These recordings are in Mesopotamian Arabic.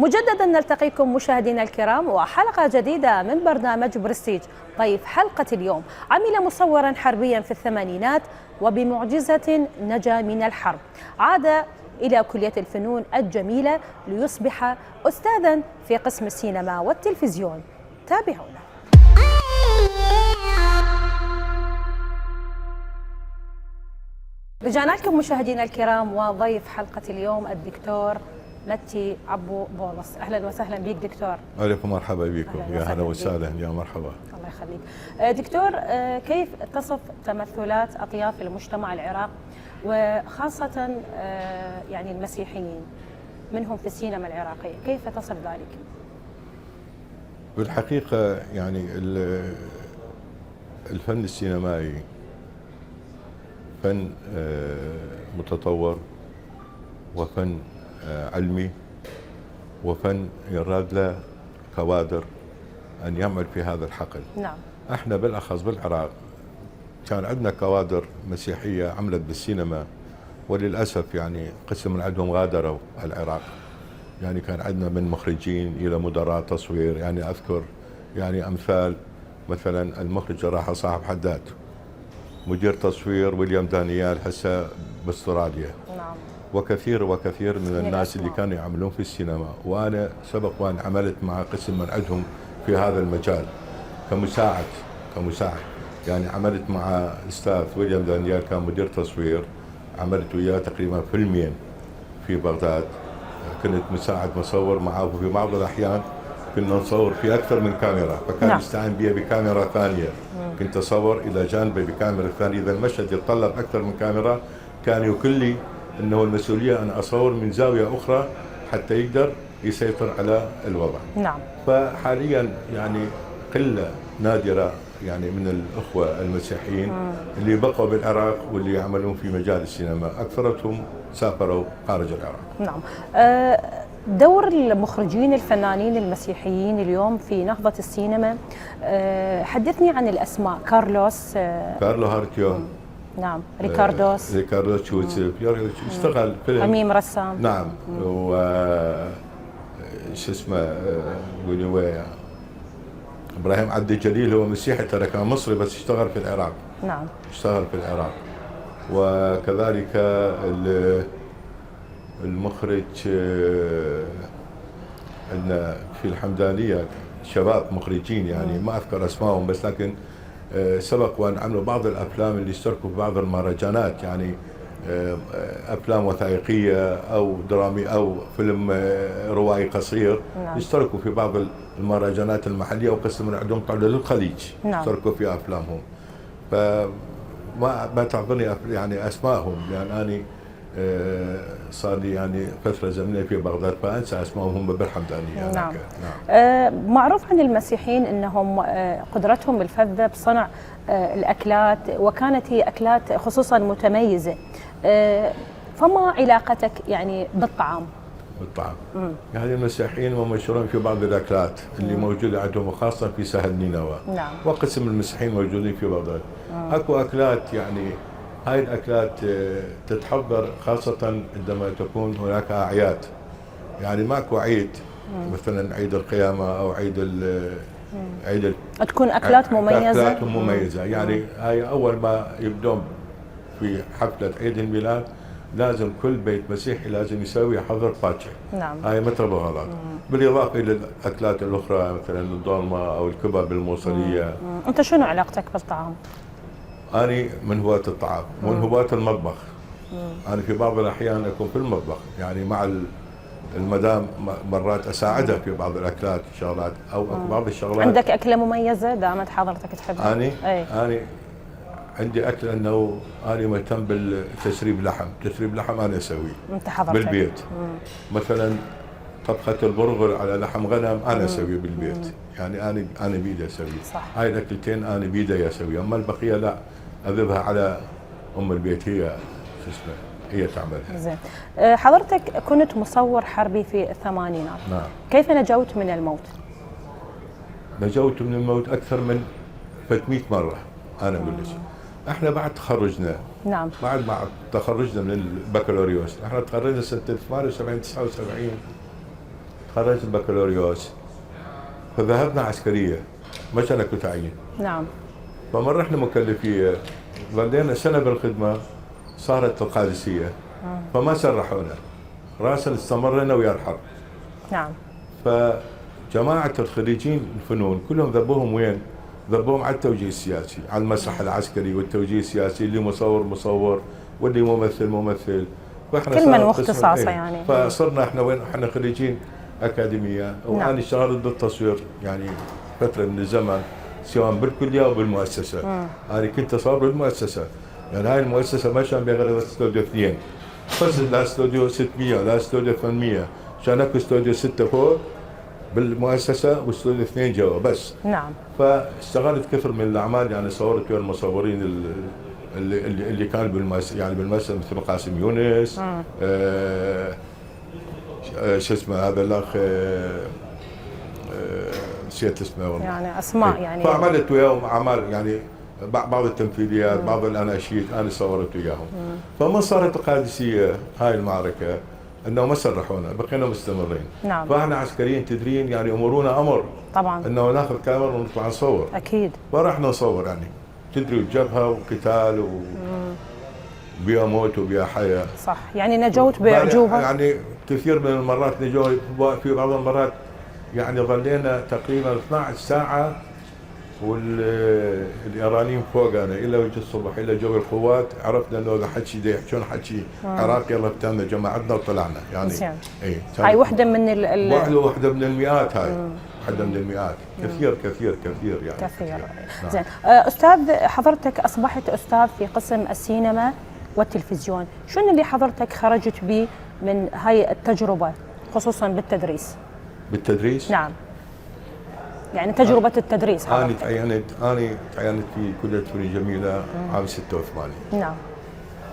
مجددا نلتقيكم مشاهدينا الكرام وحلقة جديدة من برنامج برستيج. ضيف حلقة اليوم عمل مصورا حربيا في الثمانينات وبمعجزة نجا من الحرب، عاد إلى كلية الفنون الجميلة ليصبح أستاذا في قسم السينما والتلفزيون. تابعونا. رجعنا لكم مشاهدينا الكرام وضيف حلقة اليوم الدكتور متي عبو بولس. أهلا وسهلا بك دكتور. عليكم مرحبا بكم، يا هلا وسهلا، يا مرحبا. الله يخليك دكتور. كيف تصف تمثلات أطياف المجتمع العراقي وخاصة يعني المسيحيين منهم في السينما العراقية، كيف تصف ذلك؟ بالحقيقة يعني الفن السينمائي فن متطور وفن علمي وفن يراد له كوادر أن يعمل في هذا الحقل. نعم. احنا بالأخص بالعراق كان عندنا كوادر مسيحية عملت بالسينما، وللأسف يعني قسم من عندهم غادروا العراق. يعني كان عندنا من مخرجين إلى مدراء تصوير، يعني أذكر يعني أمثال مثلا المخرج راح صاحب حداد، مدير تصوير ويليام دانيال هسه باستراليا. نعم. وكثير من الناس اللي كانوا يعملون في السينما، وانا سبق وان عملت مع قسم من عندهم في هذا المجال كمساعد. يعني عملت مع الاستاذ ويليام دانيال كان مدير تصوير، عملت وياه تقريبا فيلمين في بغداد، كنت مساعد مصور معه، وفي بعض الاحيان كنا نصور في اكثر من كاميرا، فكان يستعين بي بكاميرا ثانيه. كنت اصور الى جانبه بكاميرا ثانيه، اذا المشهد يتطلب اكثر من كاميرا كان يقول لي انه المسؤوليه ان اصور من زاويه اخرى حتى يقدر يسيطر على الوضع. نعم. فحاليا يعني قله نادره يعني من الاخوه المسيحيين اللي بقوا بالعراق واللي يعملون في مجال السينما، اكثرتهم سافروا خارج العراق. نعم. دور المخرجين الفنانين المسيحيين اليوم في نهضة السينما، حدثني عن الأسماء. كارلو هارتيو. نعم. ريكاردو تشوتسف اشتغل فيلم أميم رسام. نعم. و شو اسمه ابراهيم عبد الجليل هو مسيحي ترى، كان مصري بس اشتغل في العراق. نعم. اشتغل في العراق. وكذلك المخرج عندنا في الحمدانية شباب مخرجين يعني ما أذكر أسمائهم، بس لكن سبق وأن عملوا بعض الأفلام اللي اشتركوا في بعض المهرجانات، يعني أفلام وثائقية أو درامي أو فيلم روائي قصير. نعم. اشتركوا في بعض المهرجانات المحلية، وقسم من عندهم طلعوا للخليج. نعم. اشتركوا في أفلامهم. فما تعطوني يعني أسمائهم، لأن أنا صار لي يعني فترة زمنية في بغداد فأنسى أسمائهم، هم بالحمدانية. نعم. نعم. معروف عن المسيحيين أنهم قدرتهم الفذة بصنع الأكلات، وكانت هي أكلات خصوصا متميزة. فما علاقتك يعني بالطعام؟ يعني المسيحيين هم مشهورين في بعض الأكلات اللي موجودة عندهم، وخاصة في سهل نينوى. نعم. وقسم المسيحيين موجودين في بغداد. أكو أكلات يعني هاي الأكلات تتحضر خاصة عندما تكون هناك أعياد، يعني ماكو عيد مثلا عيد القيامة أو عيد تكون أكلات مميزة. أكلات مميزة. يعني هاي أول ما يبدون في حفلة عيد الميلاد لازم كل بيت مسيحي لازم يسوي حضر باكر. نعم. هاي مثل بغلط. بالإضافة إلى الأكلات الأخرى مثلا الدولمة أو الكباب الموصلية. أنت شنو علاقتك بالطعام؟ أنا من هواة الطعام ومن هواة المطبخ. أنا في بعض الأحيان أكون في المطبخ يعني مع المدام، مرات أساعدها في بعض الأكلات شغلات أو بعض الشغلات. عندك أكلة مميزة دامت حضرتك تحبها؟ أنا عندي أكل أنه أنا مهتم بالتسريب لحم. تسريب لحم أنا أسويه أنت حضرتك بالبيت. مثلا طبخة البرغل على لحم غنم أنا أسويه بالبيت. يعني أنا بيدي أسويه. هاي الأكلتين أنا بيدي أسويه، أما البقية لا، أذبها على أم البيت، هي تعملها. زين. حضرتك كنت مصور حربي في الثمانينات. نعم. كيف نجوت من الموت؟ نجوت من الموت أكثر من 300 مرة. أنا أقول لك احنا بعد تخرجنا. نعم. بعد تخرجنا من البكالوريوس، احنا تخرجنا سنة 78 79 خرجت البكالوريوس، فذهبنا عسكريه مشان اكو تعيين. نعم. فمن رحنا مكلفيه، ظلينا سنه بالخدمه، صارت القادسيه فما سرحونا، راسا استمرنا ويا الحرب. نعم. فجماعه الخريجين الفنون كلهم ذبوهم وين؟ ذبوهم على التوجيه السياسي، على المسرح العسكري والتوجيه السياسي، اللي مصور مصور واللي ممثل ممثل. فاحنا كل من واختصاصه يعني. فصرنا احنا وين؟ احنا خريجين اكاديميه، وانا اشتغلت بالتصوير يعني فتره من الزمن، سواء بالكليه او بالمؤسسه. انا كنت اصور بالمؤسسه، يعني هاي المؤسسه ما كان بها غير استوديو 2 بس، لا استوديو 600 لا استوديو 800، كان اكو استوديو 6 فوق بالمؤسسه واستوديو 2 جوا بس. نعم. فاشتغلت كثر من الاعمال، يعني صورت ويا المصورين اللي كانوا بالمؤسسه، يعني بالمؤسسه مثل قاسم يونس، شو اسمه هذا الاخ، نسيت اسمه والله، يعني اسماء يعني. فعملت وياهم اعمال، يعني بعض التمثيليات، بعض الاناشيد انا صورت وياهم. فما صارت القادسيه هاي المعركه انه ما سرحونا، بقينا مستمرين. نعم. فاحنا عسكريين تدرين يعني امورنا امر طبعا انه ناخذ كاميرا ونطلع نصور. اكيد. فرحنا نصور يعني تدري، وجبهه وقتال وبيا موت وبيا حياه. صح، يعني نجوت باعجوبه. يعني كثير من المرات نجوا، في بعض المرات يعني ظلينا تقريبا 12 ساعه والايرانيين فوقنا الى وجه الصبح، الى جو القوات، عرفنا انه اذا حكي دا يحجون حكي عراقي، يلا ابتمنا جماعتنا وطلعنا يعني. اي هاي وحده من وحده من المئات، هاي وحده من المئات. كثير كثير كثير يعني كثير. نعم. زين، استاذ حضرتك اصبحت استاذ في قسم السينما والتلفزيون، شنو اللي حضرتك خرجت به من هاي التجربه خصوصا بالتدريس؟ بالتدريس؟ نعم، يعني تجربه التدريس. انا تعينت في كليه الفنون الجميله عام 86. نعم.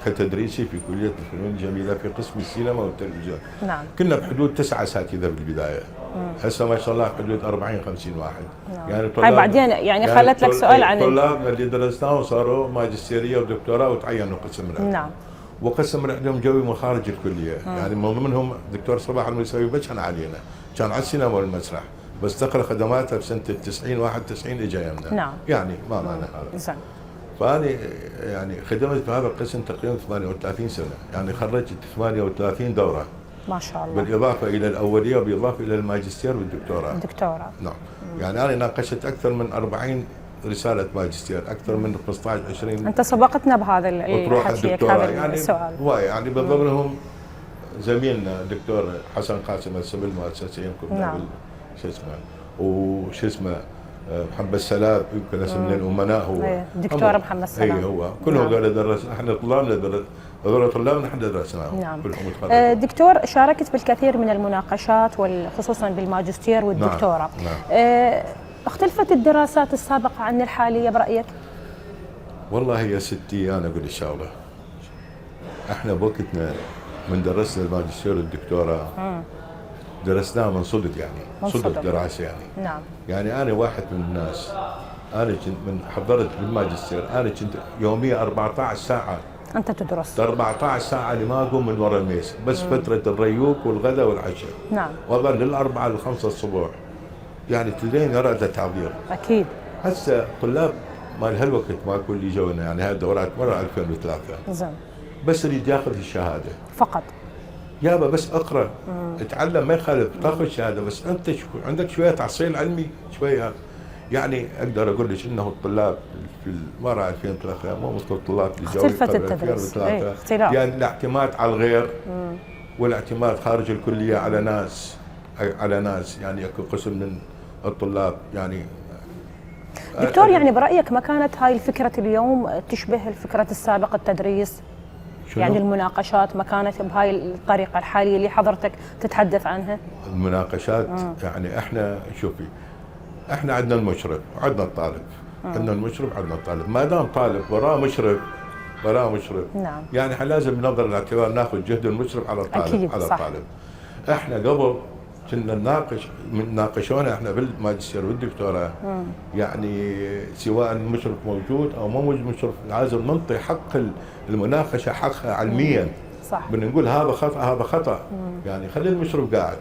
كتدريسي في كليه الفنون الجميله في قسم السينما والتلفزيون. نعم. كنا بحدود 9 اساتذه بالبدايه، هسه ما شاء الله حدود 40 50 واحد. نعم. يعني هاي بعدين يعني خلت لك سؤال عن طلابنا اللي درسناهم صاروا ماجستيريه ودكتوراه وتعينوا قسم من عندهم. نعم. وقسم من عندهم جوي من خارج الكليه، يعني من ضمنهم دكتور صباح المساوي، ما كان علينا، كان على السينما والمسرح، بس دخل خدماته بسنه 90 91 اجى يمنا. نعم. يعني ما معنى هذا. زين. فأنا يعني خدمت في هذا القسم تقريبا 38 سنة، يعني خرجت 38 دورة ما شاء الله، بالإضافة إلى الأولية وبالإضافة إلى الماجستير والدكتوراه. الدكتوراه. نعم. يعني أنا ناقشت أكثر من 40 رسالة ماجستير، أكثر من 15 20. أنت سبقتنا بهذا الحكي، هذا يعني السؤال. هواي، يعني من ضمنهم زميلنا الدكتور حسن قاسم السبل المؤسسي، يمكن نعم. شو اسمه وشو اسمه محمد سلام، يمكن اسم من الامناء هو. الدكتور محمد سلام. اي هو كلهم هذول درسنا، احنا طلابنا هذول طلابنا احنا درسناهم. نعم. كلهم متخرجين. دكتور، شاركت بالكثير من المناقشات وخصوصا بالماجستير والدكتوراه. نعم. اختلفت الدراسات السابقه عن الحاليه برايك؟ والله يا ستي انا اقول الشغله، احنا بوقتنا من درسنا الماجستير والدكتوراه درسناها من صدق، يعني صدق دراسه يعني. نعم. يعني انا واحد من الناس، انا كنت من حضرت بالماجستير، انا كنت يوميا 14 ساعه انت تدرس 14 ساعه اللي ما اقوم من ورا الميز، بس فتره الريوق والغداء والعشاء. نعم. واظل للاربعه للخمسه الصبح، يعني تدرين يرى تعبير. اكيد. هسه طلاب مال هالوقت ماكو اللي جونا، يعني هاي الدورات مره 2003. زين. بس يريد ياخذ الشهاده فقط. يابا بس اقرا اتعلم، ما يخالف تاخذ شهاده، بس انت عندك شويه تحصيل علمي شويه. يعني اقدر اقول لك انه الطلاب في المره 2003 مو مثل الطلاب اللي جو اختلفت التدريس. اختلاف، يعني الاعتماد على الغير والاعتماد خارج الكليه على ناس يعني اكو قسم من الطلاب يعني. دكتور، يعني برايك ما كانت هاي الفكره اليوم تشبه الفكره السابقه التدريس؟ شنو؟ يعني المناقشات ما كانت بهاي الطريقه الحاليه اللي حضرتك تتحدث عنها؟ المناقشات يعني احنا شوفي، احنا عندنا المشرف وعندنا الطالب. عندنا المشرف عندنا الطالب، ما دام طالب وراه مشرف نعم. يعني احنا لازم بنظر الاعتبار ناخذ جهد المشرف على الطالب. أكيد. على صح. الطالب. احنا قبل كنا ناقشونا احنا بالماجستير والدكتوراه، يعني سواء المشرف موجود او مو موجود مشرف، لازم ننطي حق المناقشه حقها علميا. صح. بنقول هذا خطا، هذا خطا. يعني خلي المشرف قاعد،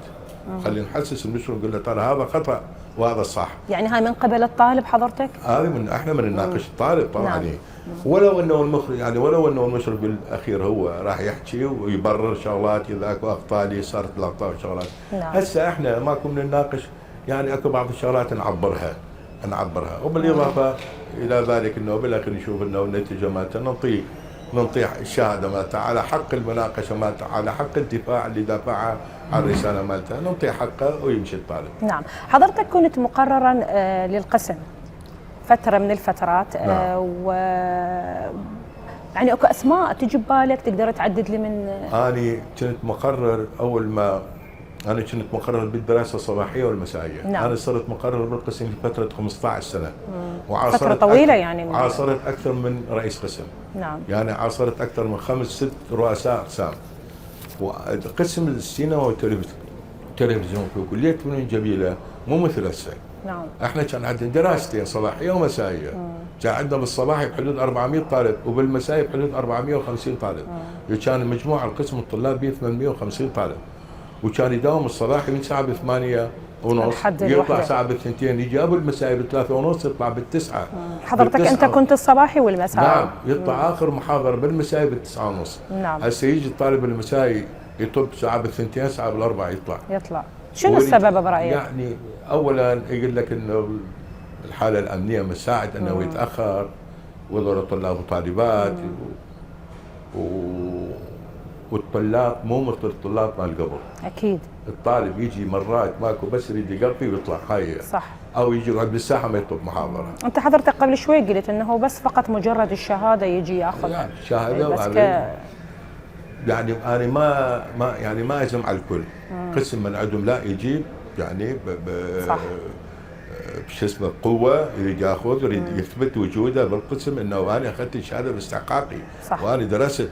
خلي نحسس المشرف، نقول له ترى هذا خطا وهذا صح. يعني هاي من قبل الطالب حضرتك؟ هذه احنا من نناقش الطالب طبعا. نعم. ولو انه المخرج، يعني ولو انه المشرف بالاخير هو راح يحكي ويبرر شغلات، اذا اكو اخطاء لي صارت الاخطاء وشغلات. نعم. هسه احنا ماكو نناقش، يعني اكو بعض الشغلات نعبرها. وبالاضافه الى ذلك انه بالاخير نشوف انه النتيجه مالتنا ننطي الشهاده مالته على حق المناقشه مالته، على حق الدفاع اللي دافعها عن الرساله مالته، ننطي حقه ويمشي الطالب. نعم. حضرتك كنت مقررا للقسم فتره من الفترات. نعم. و يعني اكو اسماء تجي ببالك تقدر تعدد لي من؟ أنا كنت مقرر أنا كنت مقرر بالدراسة الصباحية والمسائية. نعم. أنا صرت مقرر بالقسم لفترة 15 سنة. فترة طويلة يعني. عاصرت أكثر من رئيس قسم. نعم. يعني عاصرت أكثر من 5-6 رؤساء أقسام. وقسم السينما والتلفزيون في كلية فنون جميلة مو مثل هسه. نعم. احنا كان عندنا دراستين صباحية ومسائية. كان عندنا بالصباحي بحدود 400 طالب، وبالمسائي بحدود 450 طالب. كان مجموع القسم الطلاب به 850 طالب. وكان يداوم الصباحي من ساعة ب8:30 يطلع ساعة ب2، يجي ابو المسائي ب3:30 يطلع ب9. حضرتك انت كنت الصباحي والمسائي؟ نعم. يطلع اخر محاضرة بالمسائي ب9:30. نعم. هسه يجي الطالب المسائي يطب ساعة ب2 ساعة ب4 يطلع. شنو السبب برأيك؟ يعني اولا يقول لك انه الحالة الامنية مساعد انه يتاخر، وذول طلاب وطالبات والطلاب مو مثل الطلاب مال قبل. اكيد. الطالب يجي مرات ماكو بس يريد يقضي ويطلع هاي. صح. او يجي يقعد بالساحه ما يطلب محاضره. انت حضرتك قبل شوي قلت انه بس فقط مجرد الشهاده يجي ياخذ. يعني الشهاده بس يعني انا ما اجزم على الكل. قسم من عندهم لا يجيب يعني صح. شو اسمه قوه، يريد ياخذ، يريد يثبت وجوده بالقسم انه انا اخذت الشهاده باستحقاقي. صح. وانا درست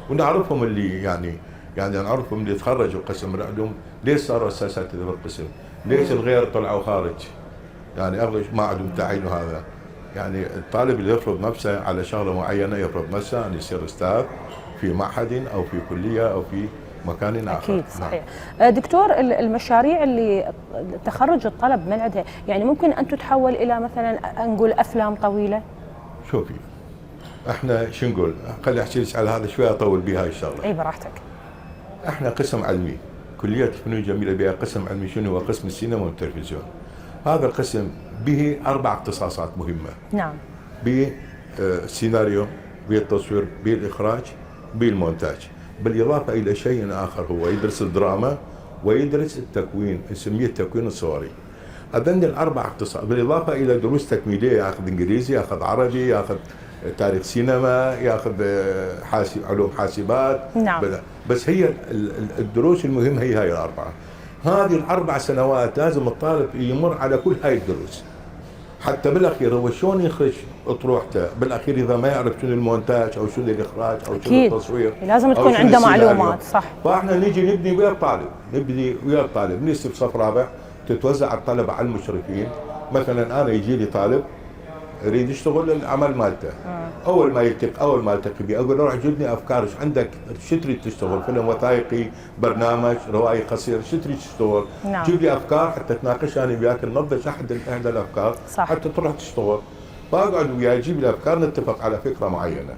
ونعرفهم اللي يعني نعرفهم اللي تخرجوا قسم من عندهم ليش صاروا اساتذه بالقسم؟ ليش الغير طلعوا خارج؟ يعني اغلب ما عندهم تعيين. وهذا يعني الطالب اللي يفرض نفسه على شغله معينه يفرض نفسه ان يصير استاذ في معهد او في كليه او في مكان اخر. اكيد صحيح. دكتور، المشاريع اللي تخرج الطلب من عندها يعني ممكن ان تتحول الى مثلا نقول افلام طويله؟ شوفي احنا شو نقول، خلي احكي لك على هذا شوي اطول بها هاي الشغله. اي براحتك. احنا قسم علمي، كليه فنون جميله بها قسم علمي. شنو هو قسم السينما والتلفزيون؟ هذا القسم به 4 اختصاصات مهمه. نعم. بالسيناريو، بالتصوير، بالاخراج، بالمونتاج. بالاضافه الى شيء اخر هو يدرس الدراما ويدرس التكوين، نسميه التكوين الصوري. هذين الاربع اختصاصات بالاضافه الى دروس تكميليه، ياخذ انجليزي، ياخذ عربي، ياخذ تاريخ سينما، ياخذ علوم حاسبات. نعم. بس هي الدروس المهمه هي هاي الاربعه. هذه ال4 سنوات لازم الطالب يمر على كل هاي الدروس، حتى بالاخير هو شلون يخرج اطروحته. بالاخير اذا ما يعرف شنو المونتاج او شنو الاخراج او شنو التصوير، لازم تكون عنده معلومات. صح. فاحنا نجي نبني ويا الطالب، نجلس بصف رابع، تتوزع الطلبه على المشرفين. مثلا انا يجي لي طالب يريد يشتغل العمل مالته. اول ما يلتقي بي اقول له روح جيب لي افكار، ايش عندك؟ شو تريد تشتغل؟ فيلم وثائقي، برنامج، روائي قصير، شو تريد تشتغل؟ نعم. جيب لي افكار حتى تناقش انا وياك، ننظف احد الافكار. صح. حتى تروح تشتغل. فاقعد وياه يجيب لي افكار، نتفق على فكره معينه.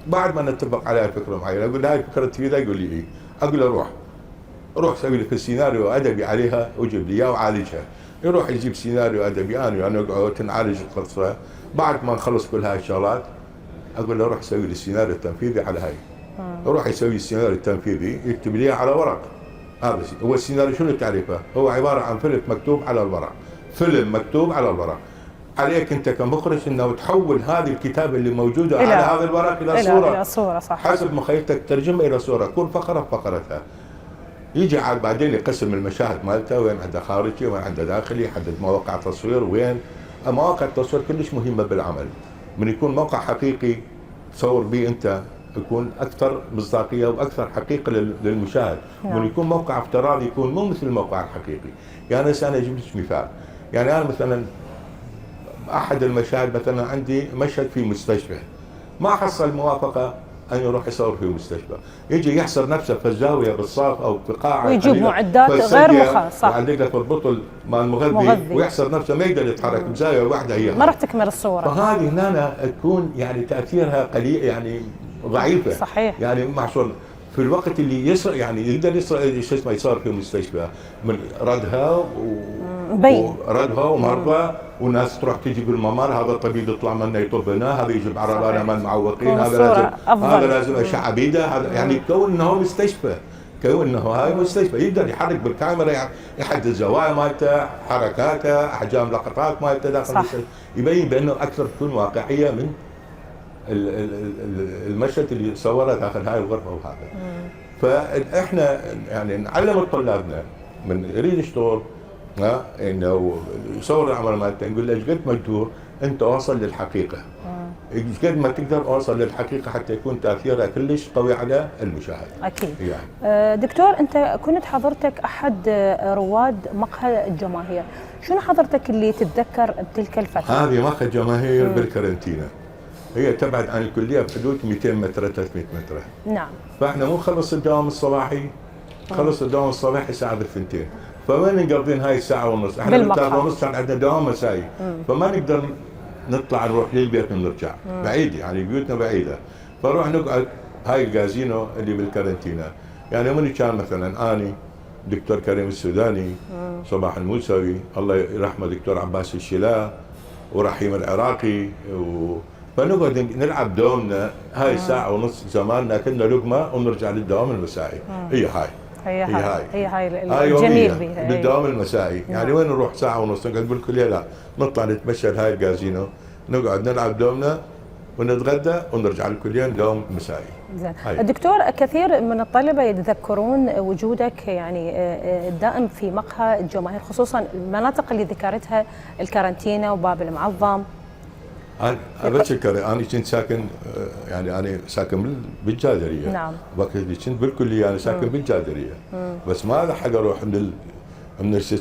بعد ما نتفق على فكره معينه اقول له هاي فكره تفيدها، يقول لي ايه؟ اقول له روح سوي لك السيناريو ادبي عليها وجيب لي اياه وعالجها. يروح يجيب سيناريو ادبي، انا نقعد نعالج القصه. بعد ما نخلص كل هاي الشغلات اقول له روح سوي لي السيناريو التنفيذي على هاي. يروح يسوي السيناريو التنفيذي، يكتب لي على ورق. هذا هو السيناريو. شنو تعريفه؟ هو عباره عن فيلم مكتوب على الورق. فيلم مكتوب على الورق. عليك انت كمخرج انه تحول هذه الكتابه اللي موجوده على هذا الورق الى صوره. صح. حسب مخيلتك ترجمها الى صوره، كل فقره بفقرتها. يجي عاد بعدين يقسم المشاهد مالته، وين عنده خارجي وين عنده داخلي، يحدد مواقع تصوير وين. مواقع التصوير كلش مهمه بالعمل. من يكون موقع حقيقي تصور به انت يكون اكثر مصداقيه واكثر حقيقه للمشاهد. من يكون موقع افتراضي يكون مو مثل الموقع الحقيقي. يعني انا اجيب لك مثال. يعني انا مثلا احد المشاهد مثلا عندي مشهد في مستشفى، ما حصل موافقه ان يروح يصور في مستشفى، يجي يحصر نفسه في الزاويه بالصاف او في قاعه ويجيب معدات غير مخصصه، ويعلق لك في البطل مع المغذي ويحصر نفسه ما يقدر يتحرك بزاويه واحده هي ما راح تكمل الصوره. فهذه هنا تكون يعني تاثيرها قليل يعني ضعيفه. صحيح. يعني محصور في الوقت اللي يسرع يعني يقدر يصير في مستشفى من ردها وردها ومرضى والناس تروح تجي بالممر، هذا الطبيب يطلع منه يطب هنا، هذا يجيب عربانه مال معوقين، هذا لازم اشعه بيده، هذا يعني كون انه مستشفى، كون انه هاي مستشفى يقدر يحرك بالكاميرا يحدد الزوايا مالته، حركاته، احجام لقطات مالته داخل المستشفى، يبين بانه اكثر تكون واقعيه من المشهد اللي صوره داخل هاي الغرفه وهذا. فاحنا يعني نعلم طلابنا من يريد يشتغل انه يصور العمل مالته، نقول له ايش قد ما تدور انت اوصل للحقيقه، ايش قد ما تقدر اوصل للحقيقه حتى يكون تاثيرها كلش قوي على المشاهد. اكيد. يعني. دكتور انت كنت حضرتك احد رواد مقهى الجماهير، شنو حضرتك اللي تتذكر بتلك الفتره؟ هذه مقهى الجماهير بالكارنتينا، هي تبعد عن الكليه بحدود 200 متر 300 متر. نعم. فاحنا مو نخلص الدوام الصباحي، نخلص الدوام الصباحي الساعه 2. فوين نقضين هاي الساعه ونص؟ احنا 3 ونص كان عندنا دوام مسائي، فما نقدر نطلع نروح للبيت ونرجع، بعيد يعني بيوتنا بعيده، فنروح نقعد هاي الكازينو اللي بالكارنتينا. يعني من كان مثلا اني دكتور كريم السوداني، صباح الموسوي، الله يرحمه دكتور عباس الشلاء ورحيم العراقي فنقعد نلعب دوامنا هاي الساعه ونص زماننا كنا لقمه ونرجع للدوام المسائي. هي هاي الجميل بها بالدوام المسائي. يعني وين نروح ساعه ونص نقعد بالكليه؟ لا، نطلع نتمشى لهاي الكازينو، نقعد نلعب دومنا ونتغدى ونرجع الكليه نداوم مسائي. زين. الدكتور كثير من الطلبه يتذكرون وجودك يعني دائم في مقهى الجماهير، خصوصا المناطق اللي ذكرتها الكارنتينا وباب المعظم. انا اتذكر انا كنت ساكن، يعني انا ساكن بالجادريه. نعم. وقت اللي كنت بالكليه انا ساكن بالجادريه، بس ما لحق اروح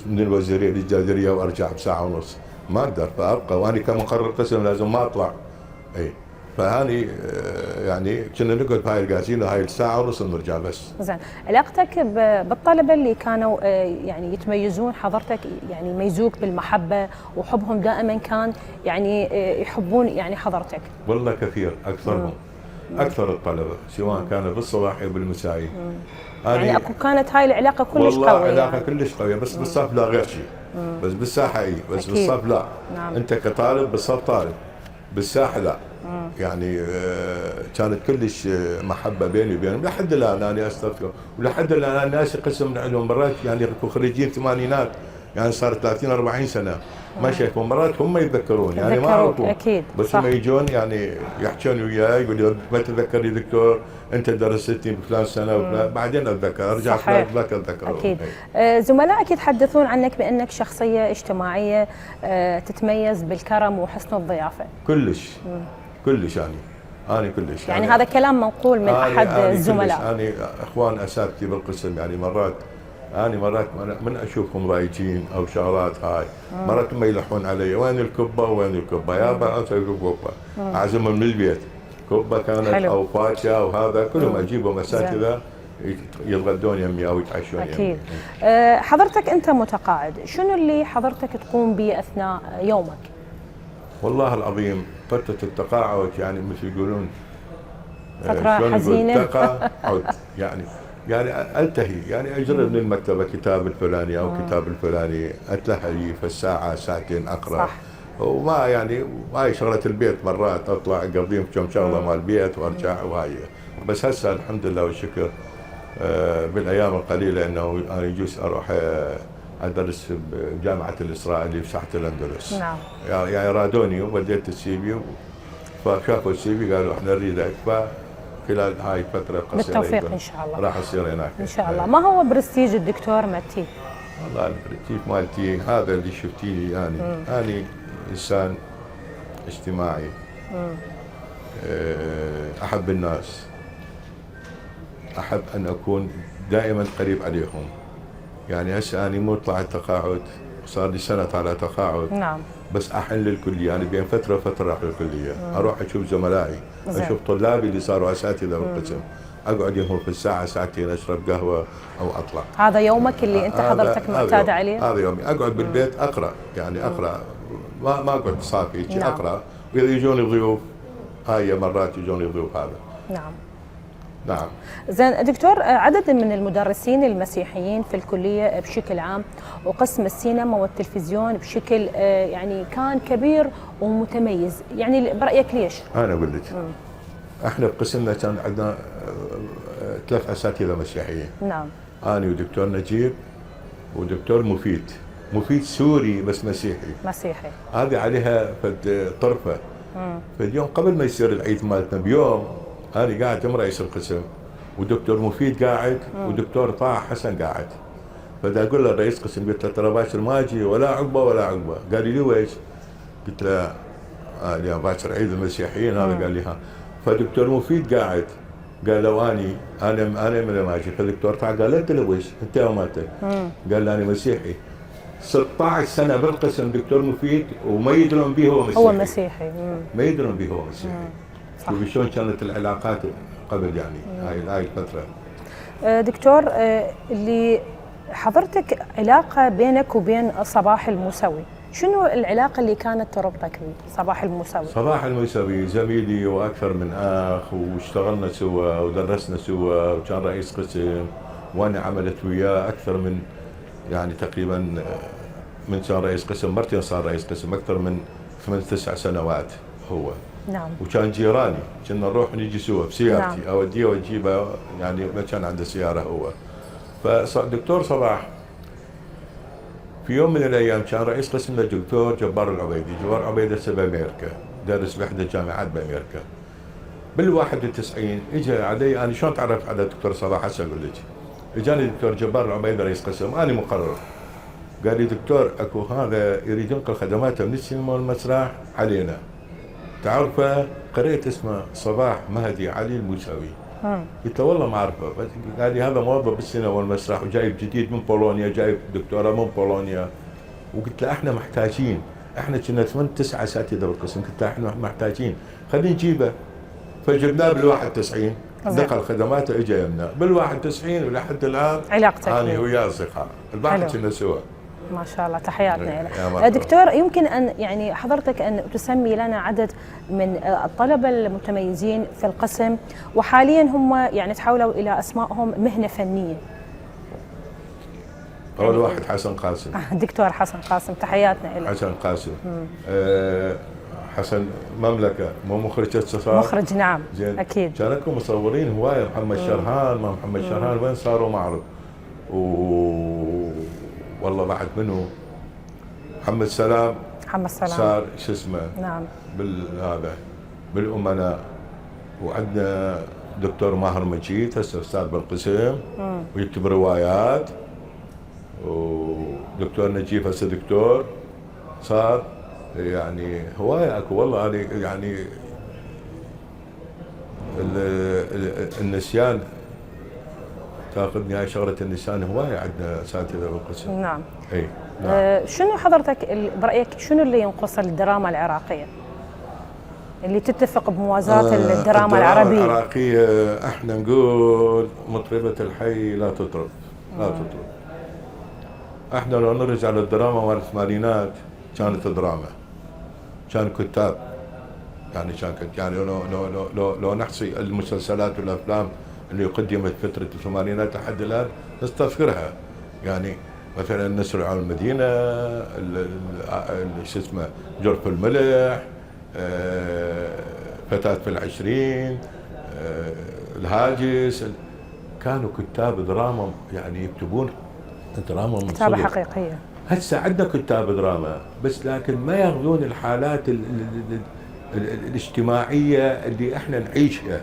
من الوزيريه للجادريه وارجع بساعه ونص، ما اقدر، فابقى وانا كمقرر قسم لازم ما اطلع. اي فهاني يعني كنا نقعد بهاي الكازينو هاي الساعه ونص ونرجع بس. زين، علاقتك بالطلبه اللي كانوا يعني يتميزون، حضرتك يعني ميزوك بالمحبه وحبهم دائما كان يعني يحبون يعني حضرتك؟ والله كثير، اكثرهم، اكثر الطلبه سواء كانوا بالصباحي وبالمسائي. يعني اكو كانت هاي العلاقه كلش قويه. والله علاقه يعني كلش قويه، بس بالصف لا غير شيء. بس بالساحه اي، بس أكيد. بالصف لا. نعم. انت كطالب بالصف طالب، بالساحه لا. يعني كانت كلش محبه بيني وبينهم لحد الان. انا استذكر ولحد الان الناس قسم عندهم مرات يعني خريجين الثمانينات، يعني صار 30 40 سنه ما شافوا، مرات هم يتذكرون يعني ما يعرفون اكيد، بس هم يجون يعني يحكون وياي يقول لي ما تتذكرني دكتور انت درستني بفلان سنه وفلان، بعدين اتذكر ارجع فلان اتذكر. اكيد. زملائك يتحدثون عنك بانك شخصيه اجتماعيه تتميز بالكرم وحسن الضيافه. كلش كلش أنا كلش يعني هذا كلام منقول من احد الزملاء. انا اخوان اساتذتي بالقسم يعني مرات من اشوفهم رايجين او شغلات هاي، مرات ما يلحون علي وين الكبه وين الكبه، يابا اسوي كبه اعزمهم من البيت، كبه كانت حلو. او فاكهه وهذا كلهم اجيبهم اساتذه يتغدون يمي او يتعشون يمي. اكيد. حضرتك انت متقاعد، شنو اللي حضرتك تقوم به اثناء يومك؟ والله العظيم فترة التقاعد يعني مثل يقولون فترة حزينة. يعني التهي، يعني اجرب من المكتبة كتاب الفلاني او كتاب الفلاني، اتلهي في الساعة ساعتين اقرا. صح. وما يعني هاي شغلة البيت مرات اطلع اقضيهم كم شغلة مال البيت وارجع وهاي. بس هسه الحمد لله والشكر بالايام القليلة انه انا يجوز اروح ادرس بجامعه الاسرائيلي في ساحه الاندلس. نعم. يعني رادوني وبديت السي في، فشافوا السي في قالوا احنا نريدك، فخلال هاي الفتره القصيره بالتوفيق ان شاء الله راح اصير هناك ان شاء الله. ما هو برستيج الدكتور متي؟ والله البرستيج مالتي هذا اللي شفتيه يعني انا انسان اجتماعي، احب الناس، احب ان اكون دائما قريب عليهم. يعني هسه أنا مو طلعت تقاعد، صار لي سنة على تقاعد. نعم. بس احن للكليه، يعني بين فتره وفتره اروح للكليه، اروح اشوف زملائي، زين. اشوف طلابي اللي صاروا اساتذه بالقسم، اقعد يمهم في الساعه ساعتين اشرب قهوه او اطلع. هذا يومك اللي انت حضرتك معتاد يومي. عليه؟ هذا يومي، اقعد بالبيت اقرا، يعني اقرا، ما اقعد صافي، نعم. اقرا، واذا يجوني ضيوف، هاي مرات يجوني ضيوف هذا. نعم. نعم. زين دكتور، عدد من المدرسين المسيحيين في الكلية بشكل عام وقسم السينما والتلفزيون بشكل يعني كان كبير ومتميز، يعني برأيك ليش؟ أنا أقول لك، احنا بقسمنا كان عندنا 3 أساتذة مسيحيين. نعم. أنا ودكتور نجيب ودكتور مفيد. مفيد سوري بس مسيحي. مسيحي. هذه عليها فد طرفة. فاليوم قبل ما يصير العيد مالتنا بيوم، أنا قاعد جنب رئيس القسم ودكتور مفيد قاعد ودكتور طه حسن قاعد. فدا اقول له رئيس قسم، قلت له ترى باكر ما اجي ولا عقبه ولا عقبه. قال لي ويش؟ قلت له يا باكر عيد المسيحيين هذا. قال لي ها. فدكتور مفيد قاعد، قال له انا من ما اجي. فالدكتور طه قال انت ويش؟ انت ومالتك؟ قال له انا مسيحي. 16 سنه بالقسم دكتور مفيد وما يدرون به هو مسيحي. هو مسيحي. ما يدرون به هو مسيحي. شوفي شلون كانت العلاقات قبل، يعني هاي الفتره. دكتور، اللي حضرتك علاقة بينك وبين صباح الموسوي، شنو العلاقة اللي كانت تربطك به صباح الموسوي؟ صباح الموسوي زميلي واكثر من اخ، واشتغلنا سوا ودرسنا سوا، وكان رئيس قسم، وانا عملت وياه اكثر من، يعني تقريبا من كان رئيس قسم مرتين صار رئيس قسم، اكثر من 8-9 سنوات هو. نعم. وكان جيراني، كنا نروح ونجي سوا بسيارتي. نعم. اوديه واجيبه، يعني ما كان عنده سياره هو. فدكتور صباح في يوم من الايام كان رئيس قسمنا الدكتور جبار العبيدي. جبار العبيدي هسه بامريكا، دارس باحدى الجامعات بامريكا. بال91 اجى علي، انا شلون تعرفت على الدكتور صباح هسه اقول لك. اجاني الدكتور جبار العبيدي رئيس قسم، انا مقرر. قال لي دكتور اكو هذا يريد ينقل خدماته من السينما والمسرح علينا. تعرفه؟ قريت اسمه صباح مهدي علي الموسوي. قلت له والله ما اعرفه. قال لي هذا موظف بالسينما والمسرح وجايب جديد من بولونيا، جايب دكتوراه من بولونيا. وقلت له احنا محتاجين، احنا كنا 8-9 اساتذه بالقسم، قلت له احنا محتاجين، خلينا نجيبه. فجبناه بال91، دخل خدماته اجى يمنا بال91 ولحد الان علاقتك انا وياه اصدقاء، الباقي كنا سوا. ما شاء الله، تحياتنا لك. دكتور، يمكن ان يعني حضرتك ان تسمي لنا عدد من الطلبه المتميزين في القسم، وحاليا هم يعني تحولوا الى اسمائهم مهنه فنيه. اول واحد حسن قاسم. دكتور حسن قاسم، تحياتنا لك. حسن قاسم. حسن مملكه، مو مخرج صار؟ مخرج، نعم. زين. اكيد. كان لكم مصورين هوايه، محمد شرهان، ما محمد شرهان وين صاروا ما اعرف. والله بعد منه محمد سلام. محمد سلام صار شو اسمه. نعم. بالهذا بالامناء. وعندنا دكتور ماهر مجيد هسه استاذ بالقسم ويكتب روايات. ودكتور نجيب هسه دكتور صار. يعني هوايه اكو والله. هذه يعني النسيان تاخذني هاي شغله النسيان، هوايه عندنا اساتذه بالقسم. نعم. اي نعم. شنو حضرتك برايك شنو اللي ينقص الدراما العراقيه؟ اللي تتفق بموازاه الدراما العربيه؟ العراقيه احنا نقول مطربه الحي لا تطرب، لا تطرب. احنا لو نرجع للدراما مال الثمانينات كانت دراما، كان كتاب، يعني يعني لو نحصي المسلسلات والافلام اللي قدمت فتره الثمانينات لحد الان نستذكرها. يعني مثلا نسر على المدينه، شو اسمه، جرف الملح، فتاة في العشرين، الهاجس. كانوا كتاب دراما، يعني يكتبون دراما من كتابة صدق. حقيقية. هسه عندنا كتاب دراما بس لكن ما ياخذون الحالات الاجتماعية اللي احنا نعيشها.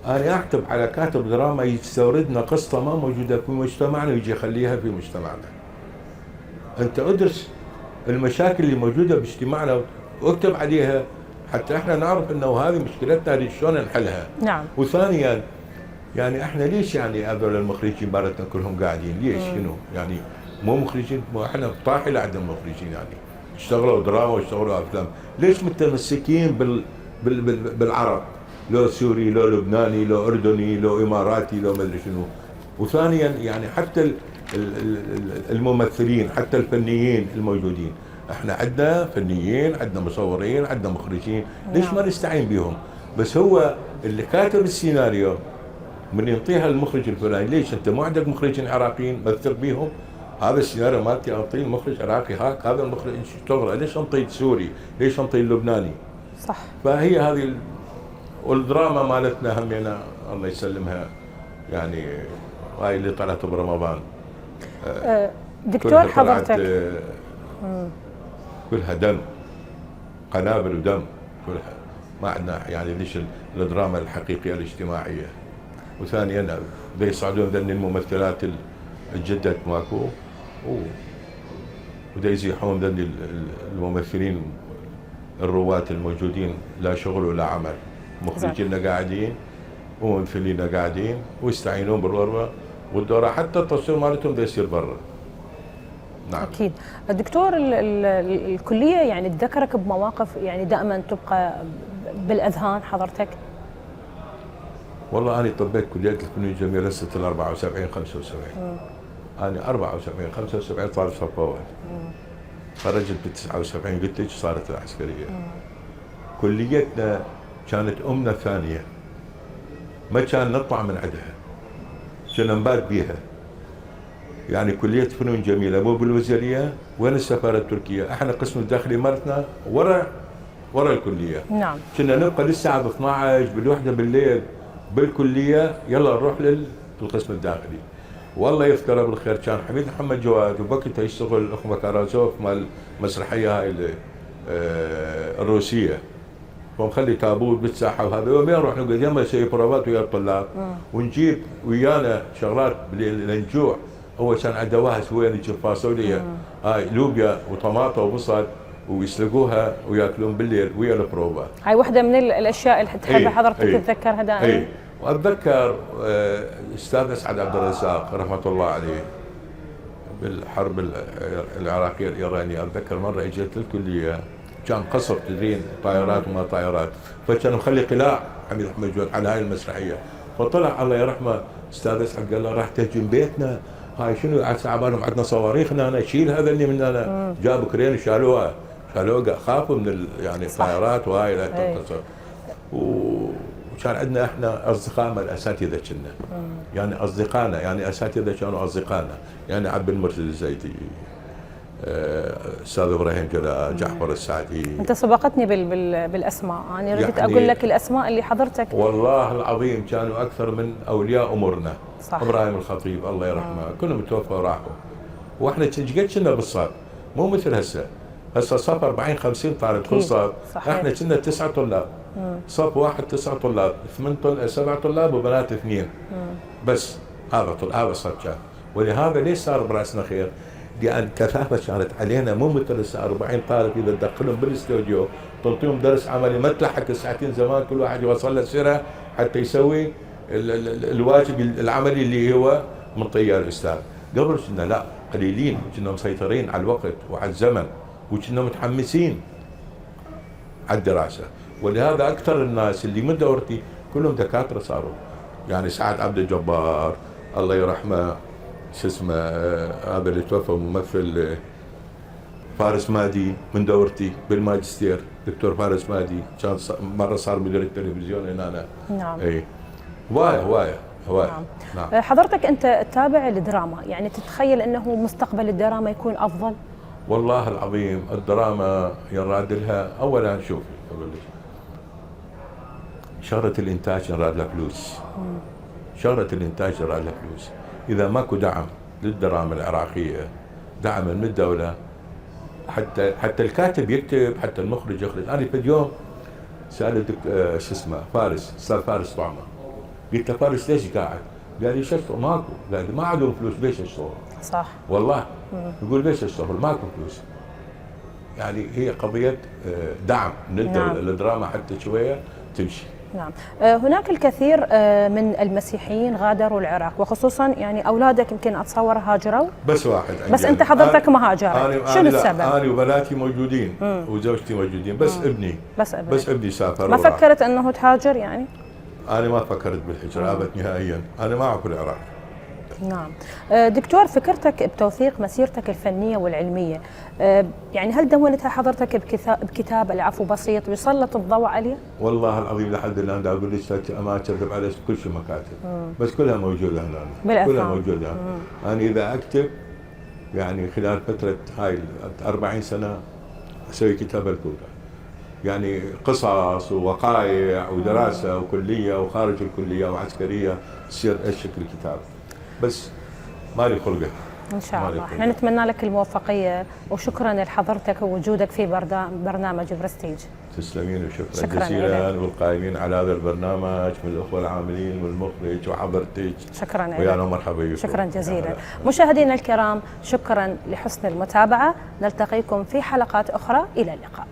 أنا أعتب على كاتب دراما يستوردنا قصة ما موجودة في مجتمعنا ويجي يخليها في مجتمعنا. أنت أدرس المشاكل اللي موجودة باجتماعنا واكتب عليها حتى احنا نعرف انه هذه مشكلتنا اللي شلون نحلها. نعم. وثانيا يعني احنا ليش يعني هذول المخرجين مالتنا كلهم قاعدين ليش؟ شنو يعني مو مخرجين، مو احنا طاحي لعدم مخرجين يعني، اشتغلوا دراما واشتغلوا افلام، ليش متمسكين بالعرب؟ لو سوري، لو لبناني، لو اردني، لو اماراتي، لو ما ادري شنو. وثانيا يعني حتى الممثلين، حتى الفنيين الموجودين، احنا عندنا فنيين، عندنا مصورين، عندنا مخرجين، ليش ما نستعين بهم؟ بس هو اللي كاتب السيناريو من ينطيها المخرج الفلاني، ليش انت ما عندك مخرجين عراقيين مثق بيهم؟ هذا السيناريو مالتي انطيه المخرج عراقي، هذا المخرج يشتغل، ليش انطيه سوري؟ ليش انطيه لبناني؟ صح. فهي هذه والدراما مالتنا همينا الله يسلمها، يعني هاي اللي طلعت برمضان. دكتور حضرتك كلها دم، قنابل ودم كلها، ما عندنا يعني ليش الدراما الحقيقيه الاجتماعيه. وثانيا يصعدون ذن الممثلات الجدد ماكو، ودا يزيحون ذن الممثلين الرواة الموجودين، لا شغل ولا عمل، مخرجينا قاعدين وممثلينا قاعدين ويستعينون بالروة والدورة، حتى التصوير مالتهم دا يصير برا. نعم. أكيد. الدكتور الكلية يعني تذكرك بمواقف يعني دائما تبقى بالأذهان حضرتك؟ والله أنا طبيت كلية الفنون الجميلة سنة 74 75. أنا 74 75 طالب صف أول. خرجت ب 79 قلت لك صارت العسكرية. كليتنا كانت أمنا الثانية، ما كان نطلع من عندها، كنا نبات بيها. يعني كلية فنون جميلة مو بالوزارية، وين السفارة التركية؟ احنا قسم الداخلي مالتنا ورا الكلية. نعم. كنا نبقى للساعة 12 بالوحدة بالليل بالكلية، يلا نروح للقسم الداخلي. والله يذكره بالخير كان حميد محمد جواد، وبوقتها يشتغل الاخ مكارازوف مال المسرحية هاي الروسية، ومخلي تابوت بالساحة، وهذا يومين نروح نقعد يما نسوي بروفات ويا الطلاب، ونجيب ويانا شغلات للنجوع. هو كان عنده واحد وين يجيب فاصوليا هاي لوبيا وطماطة وبصل ويسلقوها وياكلون بالليل ويا البروفات. هاي واحدة من الاشياء اللي تحب حضرتك تتذكرها دائما. واتذكر استاذ اسعد عبد الرزاق رحمه الله عليه بالحرب العراقيه الايرانيه، اتذكر مره اجت للكليه كان قصف تدرين طائرات وما طائرات، فكان مخلي قلاع حميد محمد جواد على هاي المسرحيه، فطلع الله يرحمه استاذ اسعد قال له راح تهجم بيتنا، هاي شنو على بالهم عندنا صواريخنا انا شيل هذا اللي من انا، جابوا كرين شالوها خافوا من يعني الطائرات وهاي لا تنقصف. وكان عندنا احنا اصدقاء من الاساتذه كنا، يعني اصدقائنا يعني اساتذه كانوا اصدقائنا، يعني عبد المرشد الزيدي، استاذ ابراهيم جلال، جعفر السعدي. انت سبقتني بالاسماء، انا ردت يعني اقول لك الاسماء اللي حضرتك والله العظيم كانوا اكثر من اولياء امورنا. صح. ابراهيم الخطيب الله يرحمه كلهم توفوا وراحوا، واحنا قد كنا بالصف مو مثل هسه صف 40 50 طالب كل صف، احنا كنا 9 طلاب، صف واحد 9 طلاب، 7 طلاب وبنات 2 بس، هذا الصف كان. ولهذا ليش صار براسنا خير؟ لان كثافه كانت علينا، مو مثل 40 طالب اذا تدخلهم بالاستوديو تعطيهم درس عملي ما تلحق الساعتين، زمان كل واحد يوصل له سره حتى يسوي الواجب العملي اللي هو منطيه الاستاذ. قبل كنا لا قليلين، كنا مسيطرين على الوقت وعلى الزمن، وكنا متحمسين على الدراسه. ولهذا اكثر الناس اللي من دورتي كلهم دكاتره صاروا، يعني سعد عبد الجبار الله يرحمه، شو اسمه هذا اللي توفى ممثل فارس مادي من دورتي بالماجستير، دكتور فارس مادي كان مره صار مدير التلفزيون هنا. نعم. اي هوايه. نعم. حضرتك انت تتابع الدراما، يعني تتخيل انه مستقبل الدراما يكون افضل؟ والله العظيم الدراما ينراد لها اولا، شوف اقول لك شغله الانتاج ينراد لها فلوس. شغله الانتاج ينراد لها فلوس، اذا ماكو دعم للدراما العراقيه، دعم من الدوله، حتى الكاتب يكتب، حتى المخرج يخرج. انا في اليوم سالت شو اسمه فارس، استاذ فارس طعمه، قلت له فارس ليش قاعد؟ قال لي شو ماكو، قال لي ما عندهم فلوس ليش اشتغل؟ صح والله. يقول ليش اشتغل؟ ماكو فلوس. يعني هي قضيه دعم من الدوله. نعم. الدراما حتى شويه تمشي. نعم. هناك الكثير من المسيحيين غادروا العراق، وخصوصا يعني أولادك يمكن أتصور هاجروا. بس واحد عندي، بس أنت حضرتك ما هاجرت، شنو السبب؟ أنا وبناتي موجودين وزوجتي موجودين، بس ابني بس ابني سافر. ما فكرت أنه تهاجر يعني؟ أنا ما فكرت بالهجرة أبد نهائيا، أنا ما أعرف العراق. نعم. دكتور، فكرتك بتوثيق مسيرتك الفنية والعلمية يعني هل دونتها حضرتك بكتاب العفو بسيط يسلط الضوء عليه؟ والله العظيم لحد الآن دا أقول لك ما أكذب عليك، كل شيء مكاتب بس كلها موجودة هنا، كلها موجودة. أنا إذا أكتب يعني خلال فترة هاي 40 سنة أسوي كتاب الكورة، يعني قصص ووقائع ودراسة وكلية وخارج الكلية وعسكرية، تصير ايش شكل الكتاب، بس مالي خلقه. ان شاء الله. احنا نتمنى لك الموفقية، وشكرا لحضرتك ووجودك في برنامج برستيج. تسلمين وشكرا جزيلا، والقائمين على هذا البرنامج من الاخوة العاملين والمخرج وحضرتك. شكرا لك. ويانا مرحبا بكم. شكرا جزيلا. مشاهدينا الكرام، شكرا لحسن المتابعة، نلتقيكم في حلقات أخرى، إلى اللقاء.